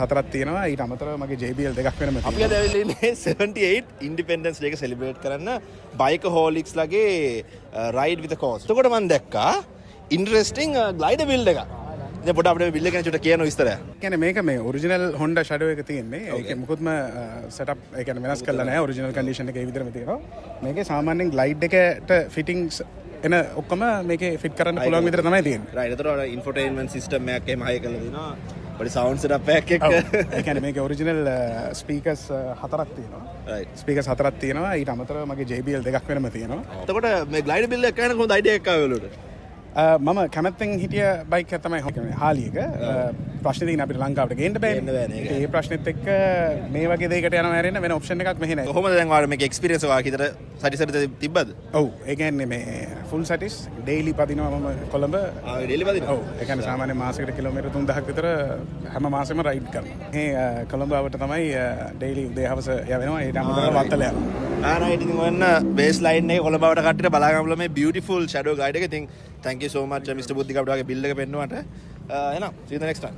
හතරක් තියෙනවා. ඊට අමතරව මගේ JBL දෙකක් වෙනම අපි තියෙනවා. අද ඇවිල්ලා ඉන්නේ 78 ඉන්ඩිපෙන්ඩන්ස් ඩේ එක සෙලිබ්‍රේට් කරන්න බයිකහෝලික්ස් ලගේ රයිඩ් විත් කෝස්. එතකොට මම දැක්කා ඉන්ටරෙස්ටිං ග්ලයිඩර් බිල්ඩ් එකක්. ඉතින් පොඩ්ඩක් අපිට මේ බිල්ඩ් එක ගැන චුට්ටක් කියන්න විස්තරය. කියන්නේ මේක මේ ඔරිජිනල් Honda Shadow එක තියෙන්නේ. ඒකේ මුකුත්ම සෙටප්, ඒ කියන්නේ වෙනස් කරලා නැහැ. ඔරිජිනල් කන්ඩිෂන් එකේ ඒ විදිහටම තියෙනවා. මේකේ සාමාන්‍යයෙන් ග්ලයිඩ් එකට ෆිටින්ග්ස් එන ඔක්කොම මේකේ ෆිට් කරන්න පුළුවන් විදිහට තමයි තියෙන්නේ. රයිට්. එතකොට අර ඉන්ෆෝටේන්මන්ට් සිස්ටම් එකක් එහෙම හයි කරලා දිනවා. පොඩි සවුන්ඩ් සෙටප් එකක් එක්ක. ඔව්. ඒ කියන්නේ මේකේ ඔරිජිනල් ස්පීකර්ස් හතරක් තියෙනවා. ස්පීකර්ස් හතරක් තියෙනවා. ඊට අමතරව මගේ JBL දෙකක් වෙනම තියෙනවා. එතකොට මේ ග්ලයිඩර් බිල්ඩ් එක කරන්න කොහොමද අයිඩියා එකක් ආවේ ඔයාලට? මම කැමැත්තෙන් හිටිය බයික් එක තමයි හාලි එක. ප්‍රශ්නේ තියෙන අපිට ලංකාවට ගේන්න බෑනේ. ගේන්න බෑනේ, ඒක. ඒ ප්‍රශ්නෙත් එක්ක මේ වගේ දෙයකට යනවා ඇරෙන්න වෙන ඔප්ෂන් එකක් මෙහෙ නෑ. කොහොමද දැන් ඔයාලා මේක එක්ස්පීරියන්ස් ඔයාලා හිතට සැටිසැටි තිබ්බද? ඔව්, ඒ කියන්නේ මේ ෆුල් සැටිස්. ඩේලි පදිනවා මම කොළඹ. ආ, ඩේලි පදිනවා? ඔව්, ඒ කියන්නේ සාමාන්‍ය මාසෙකට කිලෝමීටර් 3000ක් විතර හැම මාසෙම රයිඩ් කරනවා. මේ කොළඹ ආවට තමයි ඩේලි උදේ හවස යවෙනවා. ඊට අමතරව වත්තල යනවා. ආ රයිට්. ඉතින් ඔන්න බේස් ලයින් එකේ කොළඹ ආවට කට්ටියට බලා ගන්න පුළුවන් මේ බියුටිෆුල් ෂැඩෝ ග්ලයිඩ් එක. ඉතින් thank you so much, Mr. බුද්ධික, අපිට වගේ බිල්ඩ් එක පෙන්නුවට. එහෙනම් see you the next time.